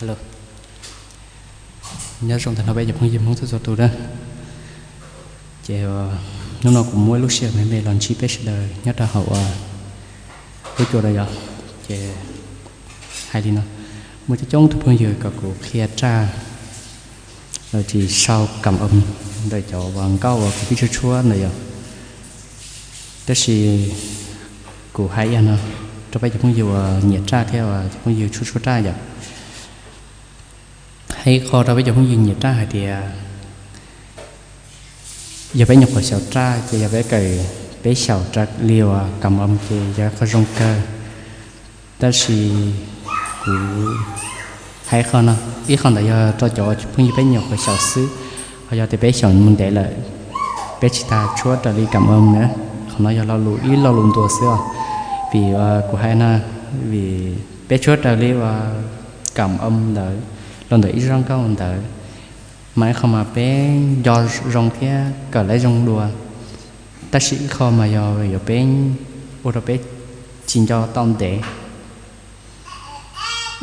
Hello, nyob zoo tag nrho peb cov phooj ywg Hmoob txhua txhua tus na. Ces hnub no kuv muab lub sij hawm me me los ntsib peb sawv daws nyob rau hauv lub cua no yom. Ces hais li no, muaj coob coob tus phooj ywg kom kuv qhia raj los sis sau cảm âm ntawm cov uas nkauj uas kuv pib tshuab tshuab ntawd yom. Tab sis kuv hais ib yam no rau peb cov phooj ywg uas nyiam raj thiab uas cov phooj ywg tshuab tshuab raj yom. Hais ib qho rau peb cov phooj ywg nyiam raj hais tias yog peb nyuam qhuav xyaum raj ces yog peb kawm, peb xyaum raws li uas cảm âm ces yog qhov zoo kawg. Tab sis kuv hais ib qho no, ib qho ntawd yog rau cov phooj ywg peb nyuam qhuav xyaum xwb, ho yog tias peb xyaum mus ntev lawm, peb tsis tas tshuab raws li cảm âm na. Qhov no yog lo lus ib lo lus ntuas xwb os. Vim kuv hais no, vim peb tshuab raws li uas cảm âm ntawd los ntawm ib zaj nkauj ntawd, mas ib qho mas peb nco zoo thiab kawm lawv zoo dua. Tab sis ib qho mas yog yuav peb, ua rau peb tsis nco tau ntev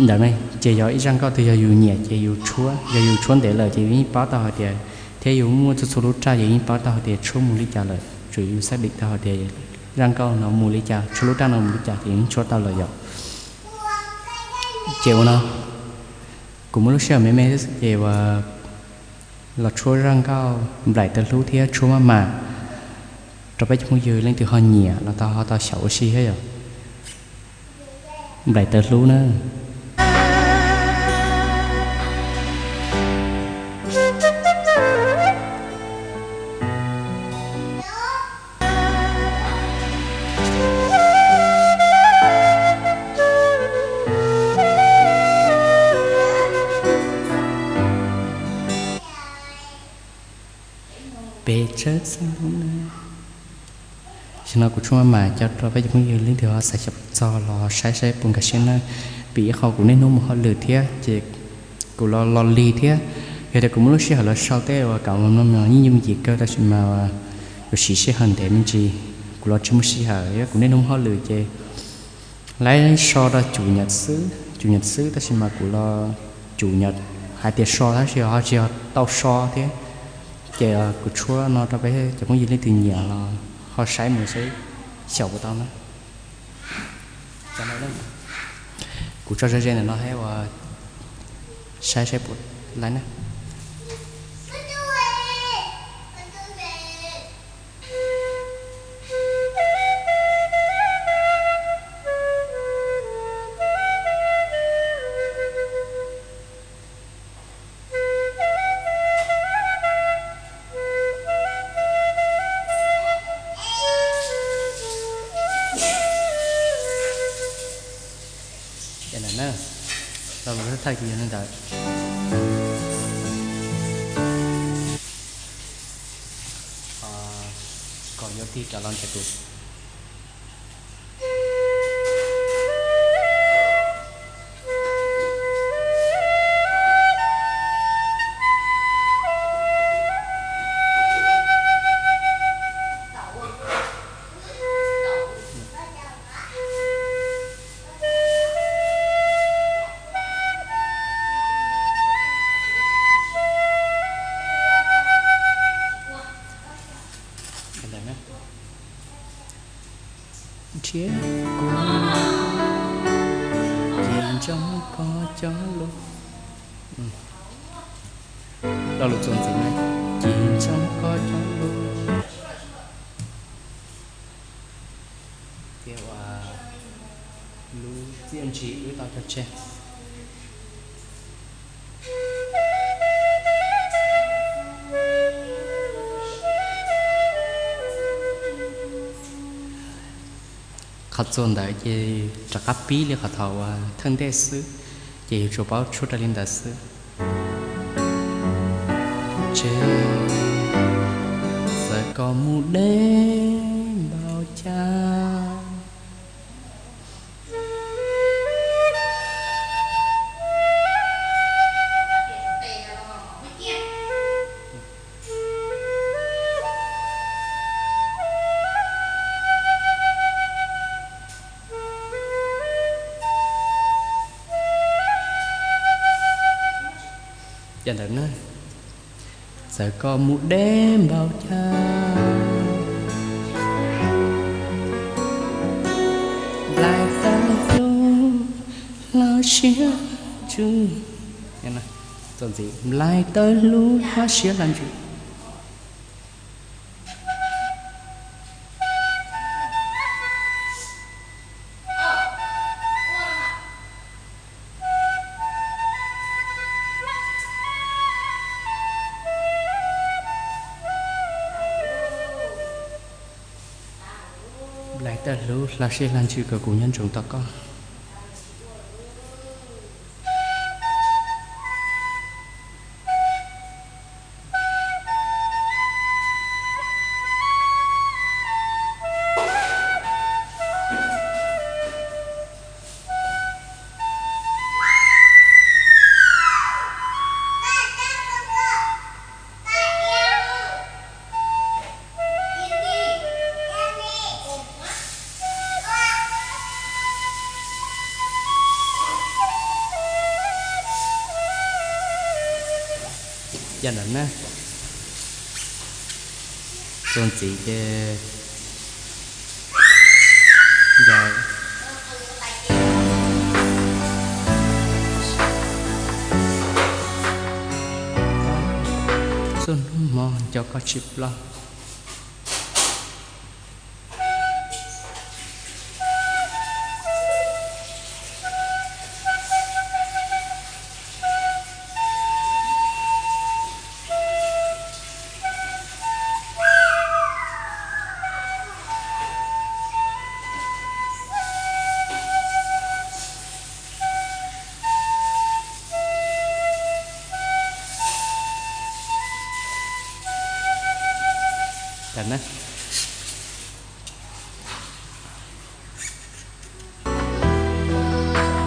ntawd ne. Ces yog ib zaj nkauj twg yog yus nyiam ces yus tshuab, yog yus tshuab ntev lawm ces yus yeej paub tau hais tias, thiab yus muaj txhua txhua lub raj yus yeej paub tau hais tias tshuab mus li cas lawm, tsuas yus xác định tau hais tias zaj nkauj no mus li cas, tshuab lub raj no mus li cas ces yus yeej tshuab tau lawm yom. Ces ua no, kuv muaj lub sij hawm me me xwb ces uas los tshuab zaj nkauj Nplaim Taw Hlub thiab tshuab Maj Mam rau peb cov phooj ywg leej twg ho nyiam los tau ho tau xyaum ua si thiab yom. Nplaim Taw Hlub na. Peb tsawg xeeb lub na. Tam sim no kuv tshuab Maj Mam coj rau peb cov phooj ywg leej twg ho xav xyaum txog los saib saib puas nkag siab na. Vim ib qho kuv niaj hnub mus hauj lwm thiab ces kuv los los lig thiab. Yog tias kuv muaj lub sij hawm los sau tej uas cảm âm no mas yeej yooj yim kawg, tab sis mas yuav siv sij hawm ntev me ntsis, kuv los tsis muaj sij hawm, yog kuv niaj hnub mus hauj lwm ces lawv so rau chủ nhật xwb, chủ nhật xwb, tab sis mas kuv los chủ nhật hais tias so tab sis ho tsis yog tau so thiab. Ces kuv tshuab no rau peb cov phooj ywg leej twg nyiam los ho saib mus saib xyaum puas tau na. Kuv tso ze ze ntawm no thiab uas saib saib puas laib na. Ces ntawm na, lo lus thawj ces yog li ntawd. Kom yuav tig rov los nrhiav kuv. Nrhiav kuv, ces nco koj cov lus. Lo lus txuas ntxiv na, ces nco koj cov lus. Ces uas lub txiaj ntsig wb tau cog tseg. Qhov txuas ntawd ces rov qab pib li qhov thaum uas thawj ntej xwb, ces yus tsuas paub tshuab raws li ntawd xwb. Txawm koj mus deb npaum cas. Yog ntawd na, txawm koj mus deb npaum cas, nplaim tawm hlub hlob siab hlob ntsws. Txuas ntxiv, nplaim tawm hlub hlob siab hlob ntsws. Nplaim tawm hlub hlob siab hlob ntsws kom kuv nyob ntsoov tau koj. Yog ntawd na, txuas ntxiv ces, txuas hnub hmo nco koj tsis ploj.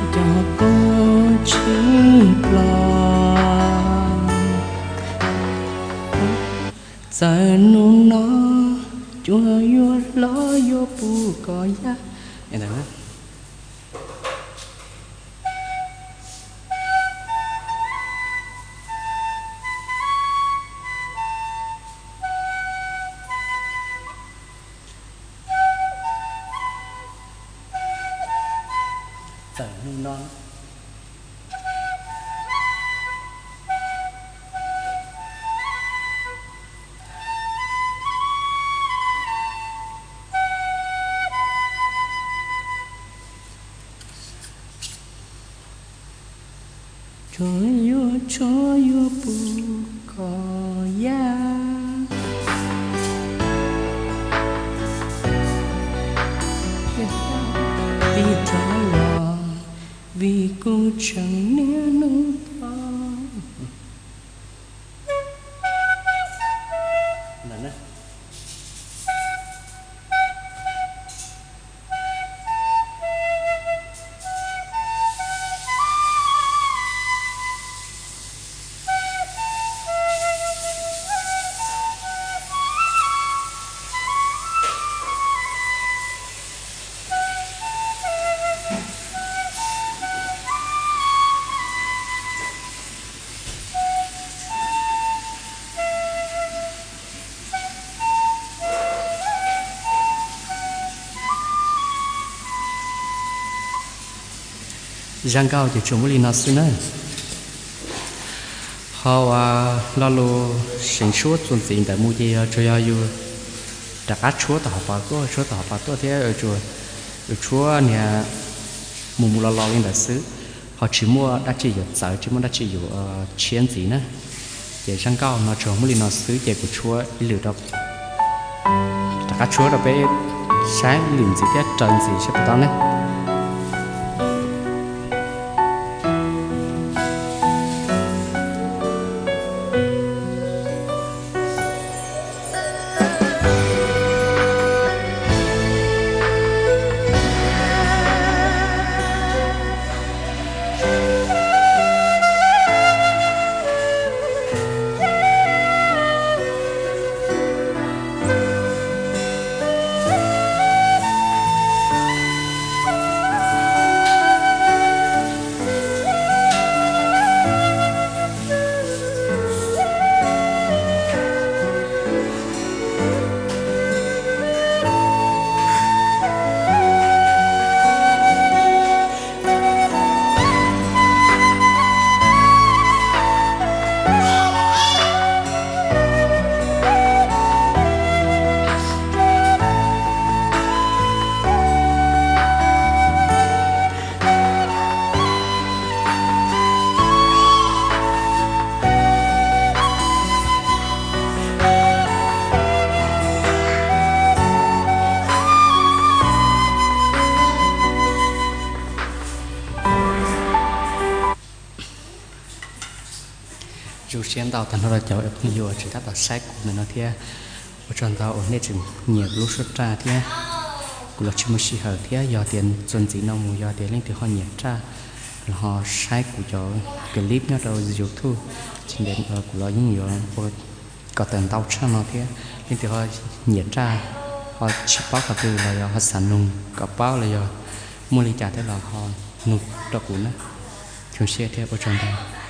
Nco koj tsis ploj, txawm hnub no cua yuav hlob yuav puv koj yaj. Txawm hnub no tsuas yuav tshuav yuav puv koj yaj. Tib rov los vim kuv tseem niaj hnub thov. Zaj nkauj ces tsuas muaj li no xwb na. Ho uas lo lus seev tshuab txuas ntxiv ntawd mus ces yog tsuas yog yus rov qab tshuab tom hauv pas tuaj, tshuab tom hauv pas tuaj thiab, tshuab niag mus mus los los li ntawd xwb. Ho tsis muaj dab tsi yuav txawv, tsis muaj dab tsi yuav tshiab ntxiv na. Ces zaj nkauj no tsuas muaj li no xwb ces kuv tshuab ib lwm rau, rov qab tshuab rau peb saib lwm ntxiv thiab raws ntxiv saib puas tau ne. Zoo siab ntau tag nrho rau cov phooj ywg uas tseem tab tom saib kuv ntawm no thiab. Ua tsaug ntau uas nej tseem nyiam kuv lub suab raj thiab. Kuv los tsis muaj sij hawm thiab, yog tias txuas ntxiv no mus yog tias leej twg ho nyiam raj los ho saib kuv cov clip nyob rau YouTube, tsis ntev kuv los yeej yuav ua kom tawm ntau tshaj no thiab. Leej twg ho nyiam raj, ho tsis paub qhov twg los yog ho xav nug kom paub los yog muaj li cas thiab los ho nug rau kuv na. Zoo siab thiab ua tsaug ntau.